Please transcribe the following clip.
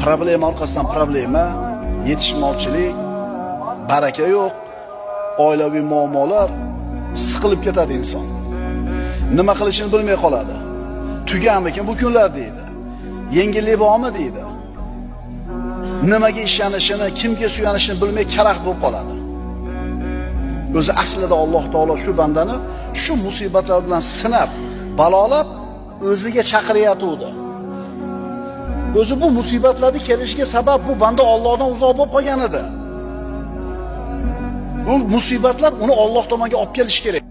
Problema orqasidan problema, yetishmovchilik, baraka yo'q, oilaviy muammolar, siqilib ketadi inson. Nima qilishini bilmay qoladi. Tuganmikin bu kunlar deydi. Yengillik bormi deydi. Nimaga ishonishini, kimga suyanishini bilmay karaxt bo'lib qoladi. O'zi aslida Alloh taolo shu bandani shu musibatlar bilan sinab, balolab o'ziga chaqiryotdi. O'zi bu musibatlarning kelishiga sabab bu banda Allohdan uzoq bo'lib qolgan edi. Bu musibatlar uni Alloh tomonga olib kelish kerak.